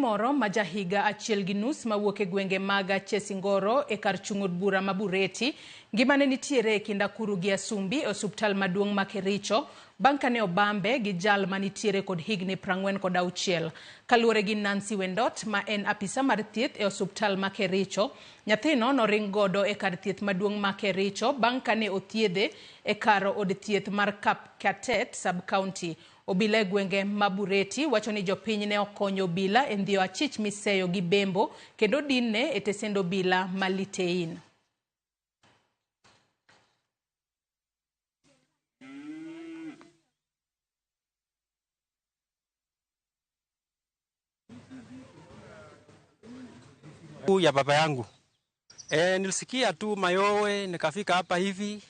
moro ma jahiga achiel gi nus mawuok e gwenge mag Chesingoro e kar chung' od bura ma Bureti, ngimane nitiere e kind akuru gi asumbi e osuptal maduong' ma Kericho bang' kane obambe gi jal manitiere kod higni 46. Kaluwore gi Nancy Wendot ma en apisa mar thieth e osuptal ma Kericho, nyathino noring godo e kar thieth maduong' ma Kericho bang' kane othiedhe e kar od thieth mar Kapkatet sub-county. Obila e gwenge ma Bureti wacho ni jopiny ne okonyo obila e ndhiyo achich miseyo gi bembo kendo dinne e tesend obila ma Litein. Ya baba yangu. Nilisikia tu mayowe, nikafika hapa hivi,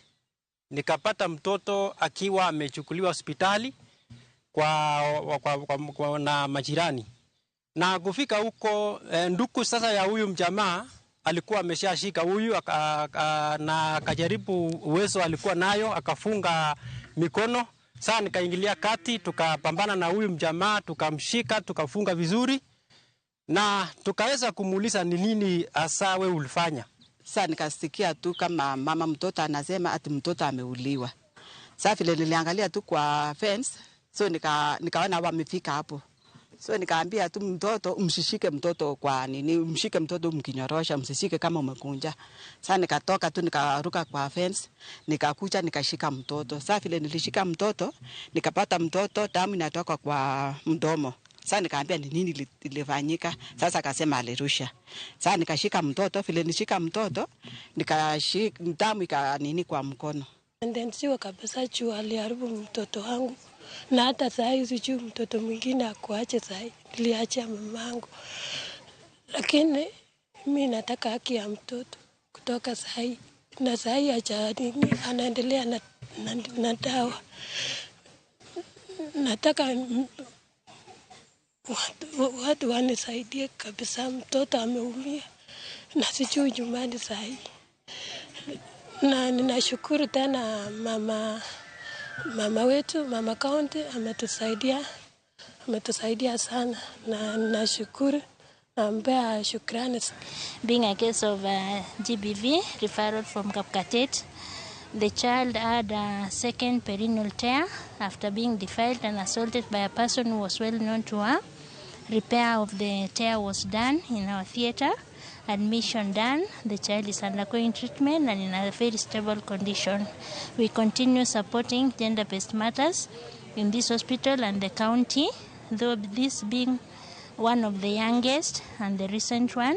nikapata mtoto akiwa amechukuliwa hospitali kwa na majirani. Na kufika huko, ndugu sasa ya huyu mjamaa alikuwa ameshashika huyu na akajaribu uwezo alikuwa nayo akafunga mikono. Sasa nikaingilia kati, tukapambana na huyu mjamaa, tukamshika, tukafunga vizuri na tukaweza kumuuliza ni nini hasa wewe ulifanya. Sasa nikasikia tu kama mama mtoto anasema ati mtoto ameuliwa. Sasa vile niliangalia tu kwa fence, so nikaona wamefika hapo. So nikaambia tu mtoto msishike mtoto kwa nini, mshike mtoto mkinyorosha, msishike kama umekunja. Sasa nikatoka tu nikaruka kwa fence, nikakuja nikashika mtoto. Sasa vile nilishika mtoto, nikapata mtoto damu inatoka kwa mdomo. Sasa nikaambia ni nini ilifanyika. Sasa akasema alirusha. Sasa nikashika mtoto, vile nishika mtoto, nikashika damu ika nini kwa mkono. Ndio kabisa juu aliharibu mtoto wangu. Na hata saa hizi juu mtoto mwingine akuache saa hii, niliachia mamangu. Lakini mimi nataka haki ya mtoto kutoka saa hii. Na saa hii acha nini, anaendelea na dawa. Nataka watu wanisaidie kabisa, mtoto ameumia na sijui nyumbani saa hii. Na ninashukuru tena mama wetu, mama county ametusaidia sana na ninashukuru, nampea shukrani. Being a case of GBV referral from Kapkatet, the child had a second perineal tear after being defiled and assaulted by a person who was well known to her. Repair of the tear was done in our theater, admission done. The child is undergoing treatment and in a very stable condition. We continue supporting gender-based matters in this hospital and the county, though this being one of the youngest and the recent one.